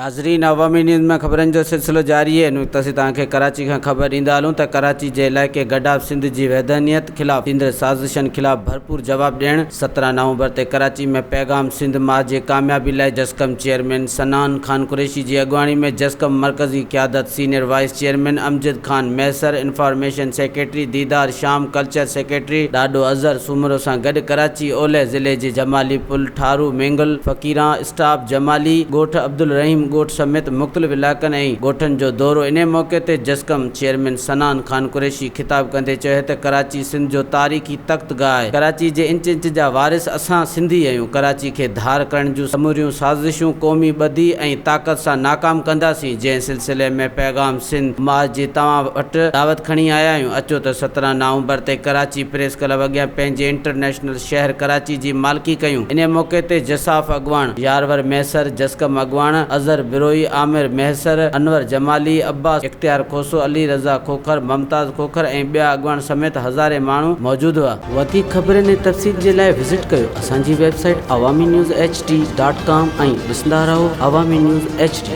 ناظرين عوامي نيوز ۾ خبرن جو سلسلو جاري آهي ان وقت اسين توهان کي ڪراچي کان خبر ڏيندا هلون ته ڪراچي جي علائقي گڊاپ سنڌ جي وحدانيت خلاف ٿيندڙ سازشن خلاف ڀرپور جواب ڏيڻ 17 نومبر تي ڪراچي ۾ پيغام سنڌ مارچ جي ڪاميابي لاء جسقم چيئرمين صنعان خان قريشي جي اڳواڻي ۾ جسقم مرڪزي قيادت senior vice chairman Amjad Khan Mahesar information secretary Didar Sham culture secretary Dado Azhar Soomro سان گڏ ڪراچي اولهه ضلعي جي جمالي پل ٺارو مينگل فقيران اسٽاپ جمالي، ڳوٺ عبدالرحيم ڳوٺ سميت مختلف علائقن ۽ ڳوٺن جو دورو انهي موقعي تي جسقم چيئرمين صنعان خان قريشي خطاب ڪندي چيو ته ڪراچي سنڌ جو تاريخي تخت گاهه آهي ڪراچي جي انچ انچ جا وارث اسان سنڌي آهيون ڪراچي کي ڌار ڪرڻ جون سموريون سازشون قومي ٻڌي ۽ طاقت سان ناڪام ڪنداسين جنهن سلسلي ۾ پيغام سنڌ مارچ جي توهان وٽ دعوت کڻي آيا آهيون اچو ته 17 نومبر تي ڪراچي پريس ڪلب اڳيان پنهنجي انٽرنيشنل شهر ڪراچي جي مالڪي ڪيون. انهي موقعي تي جساف اڳواڻ يارور مهيسر، جسقم اڳواڻ اظهر بروهي، عامر مهيسر، انور جمالي، عباس اختيار کوسو، علي رضا کوکر، ممتاز کوکر ۽ ٻيا اڳواڻ سميت هزارين ماڻهو موجود هئا. وڌيڪ خبرن ۽ تفصيل جي لاء وزٽ ڪيو اسان جي website Awami news H D dot com ۽ ڏسندا رهو عوامي نيوز ايڇ ڊي.